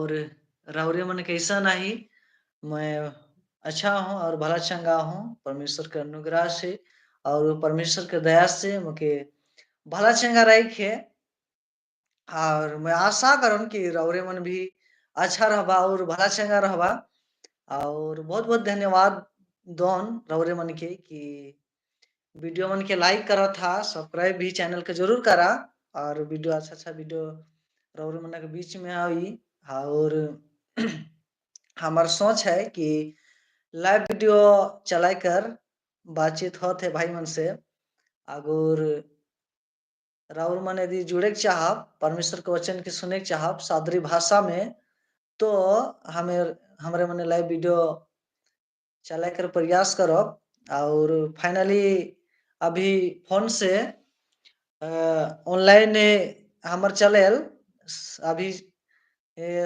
और राउरे मन कैसन आही? मैं अच्छा हूँ और भला चंगा हूँ परमेश्वर के अनुग्रह से और परमेश्वर के दया से मोके भला चंगा रही है। और मैं आशा करम कि रउरे मन भी अच्छा रहबा और भला चंगा रहबा। और बहुत बहुत धन्यवाद दोन रउरे मन के कि वीडियो मन के लाइक करत हा, सब्सक्राइब भी चैनल के जरूर करा और वीडियो अच्छा अच्छा वीडियो रउरे मन के बीच में आई। और हमार सोच है कि लाइव वीडियो चलाए कर बातचीत होत है भाई मन से। अगर राउर मन यदि जुड़े के चाहब, परमेश्वर के वचन के सुने के चाहब सादरी भाषा में, तो हमें हमरे मने लाइव वीडियो चलाए कर प्रयास करब। और फाइनली अभी फोन से ऑनलाइन हमर चलेल। अभी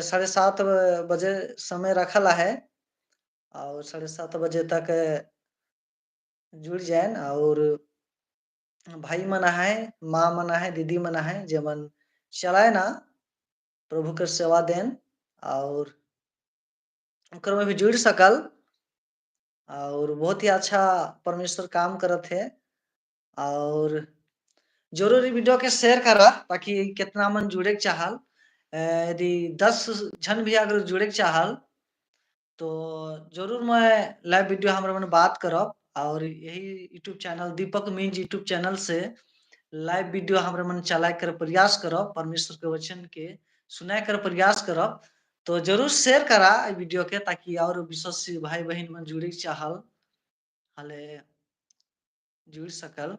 7:30 बजे समय रखल है और 7:30 बजे तक जुड़ जाए। और भाई मन है, माँ मन है, दीदी मन है, जेमन चलाए ना प्रभु के सेवा देन और ओकर में भी जुड़ सकल। और बहुत ही अच्छा परमेश्वर काम करत है। और जरूरी वीडियो के शेयर करा ताकि कितना मन जुड़े के चाहल। यदि 10 जन भी अगर जुड़े के चाहल तो जरूर मैं लाइव वीडियो हमरा मन बात करब। और यही YouTube channel Deepak Minz YouTube channel से लाइव वीडियो हमरा मन चलाए कर प्रयास करब, परमेश्वर के वचन के सुनाए कर प्रयास करब। तो जरूर शेयर करा वीडियो के ताकि और विश्वासी भाई बहन मन जुड़े चाहल हले जुड़ सकल।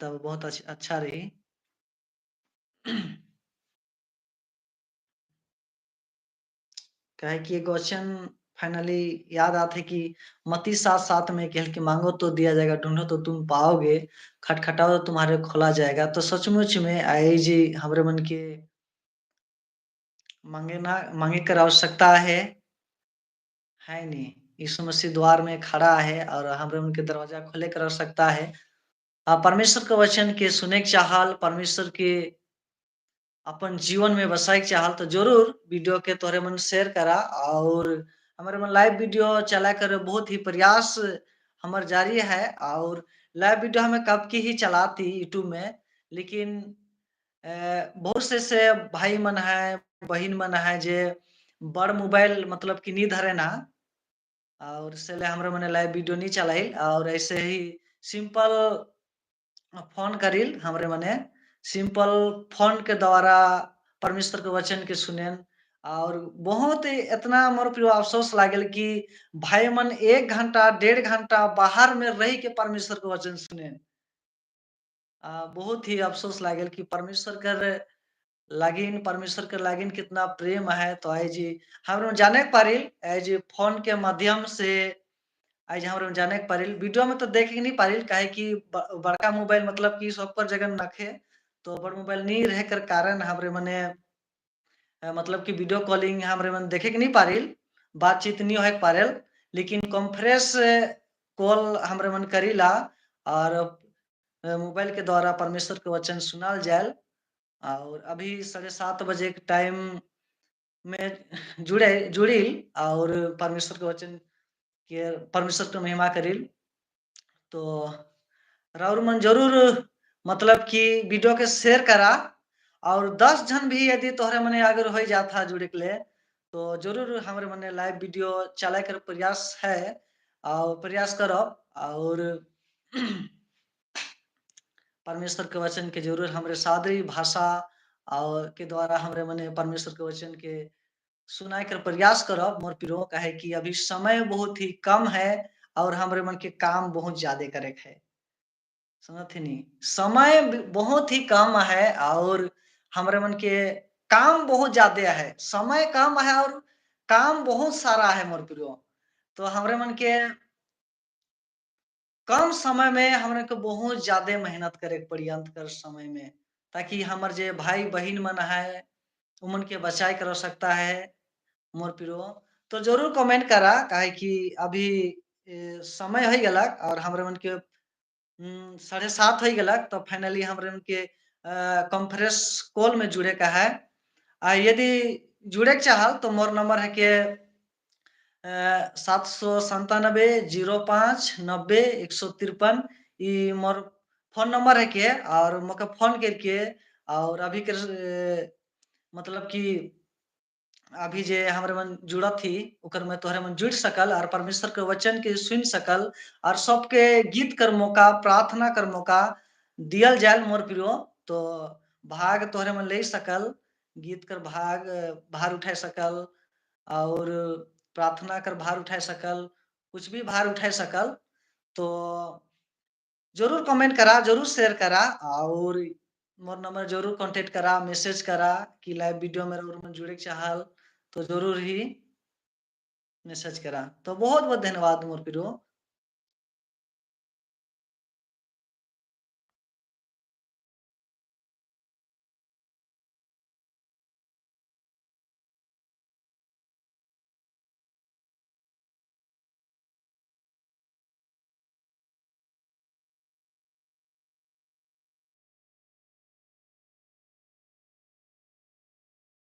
तब बहुत अच्छा रही। काहे कि एक वचन फाइनली याद आते कि मत्ती 7:7 में कहल कि मांगो तो दिया जाएगा, ढूंढो तो तुम पाओगे, खटखटाओ तो तुम्हारे खोला जाएगा। तो सचमुच में आई जी हमरे मन के मांगे ना मांगे कर आवश्यकता है नहीं। यीशु मसीह द्वार में खड़ा है और हमरे मन के दरवाजा खोले कर आवश्यकता है। परमेश्वर के वचन के सुने के चाहल, परमेश्वर के अपन जीवन में बसाए के चाहल तो जरूर वीडियो के तोहरे मन शेयर करा। और हमारे मन लाइव वीडियो चला कर बहुत ही प्रयास हमार जारी है। और लाइव वीडियो हमें कब की ही चलाती यूट्यूब में, लेकिन बहुत से भाई मन है, बहन मन है जे बड़ मोबाइल मतलब कि नहीं धरे ना, और इसलिए हमरे मने लाइव वीडियो नहीं चलाई। और ऐसे ही सिंपल फोन करील हमरे मने सिंपल फोन के द्वारा परमेश्वर के वचन के सुनेन। और बहुत ही इतना मोर प्रिय अफसोस लागल कि भाई मन 1 घंटा 1.5 घंटा बाहर में रह के परमेश्वर के वचन सुनेन। बहुत ही अफसोस लागल कि परमेश्वर कर लागिन, परमेश्वर के लागिन कितना प्रेम है। तो आई जी हम जाने के पारिल आई जी फोन के माध्यम से आज हम जाने के पारिल। वीडियो में तो देख ही नहीं पारिल काहे कि बड़का मोबाइल मतलब कि सब पर जगह नखे, तो बड़ मोबाइल नहीं रह कर कारण हमरे मने मतलब कि वीडियो कॉलिंग हमरे मन देखे के नहीं पारिल, बातचीत नहीं होए पारिल। लेकिन कॉन्फ्रेंस कॉल हमरे मन करीला और मोबाइल के द्वारा परमेश्वर के वचन सुनाल जायल। और अभी 7:30 बजे के टाइम में जुड़िल और परमेश्वर के वचन के परमेश्वर के महिमा करील। तो राउर मन जरूर मतलब कि वीडियो के शेयर करा। और 10 जन भी यदि तोहरे मने अगर हो जाता जुड़े के लिए तो जरूर हमारे मने लाइव वीडियो चलाए कर प्रयास है और प्रयास करो। और परमेश्वर के वचन के जरूर हमारे सादरी भाषा और के द्वारा हमारे मने परमेश्वर के वचन के सुनाए कर प्रयास करो मोर प्रियो। काहे कि अभी समय बहुत ही कम है और हमारे मन के काम बहुत ज्यादा करे है, समझ नहीं। समय बहुत ही कम है और हमारे मन के काम बहुत ज्यादा है, समय कम है और काम बहुत सारा है मोर प्रियो। तो हमारे मन के कम समय में हमरे के बहुत ज्यादा मेहनत करे के पड़ी अंत कर समय में, ताकि हमर जे भाई बहन मन है उमन के बचाए कर सकता है मोर प्रियो। तो जरूर कमेंट करा काहे कि अभी समय हो गलक और हमरे मन के 7:30 हो गलक। तो फाइनली हमरे मन के कॉन्फ्रेंस कॉल में जुड़े का है आ यदि जुड़े के चाहल तो मोर नंबर है के 797 05 90 153 ई मोर फोन नंबर है के। और मोके फोन करके और अभी के मतलब कि अभी जे हमरे मन जुड़त ही ओकर में तोहरे मन जुड़ सकल और परमेश्वर के वचन के सुन सकल और सबके गीत कर मौका, प्रार्थना कर मौका दियल जाए मोर प्रियो। तो भाग तोहरे मन ले सकल, गीत कर भाग भार उठाए सकल और प्रार्थना कर भार उठाए सकल, कुछ भी भार उठाए सकल। तो जरूर कमेंट करा, जरूर शेयर करा और मोर नंबर जरूर कांटेक्ट करा, मैसेज करा कि लाइव वीडियो में मन जुड़े चाहल तो जरूर ही मैसेज करा। तो बहुत बहुत धन्यवाद मोर प्रियो।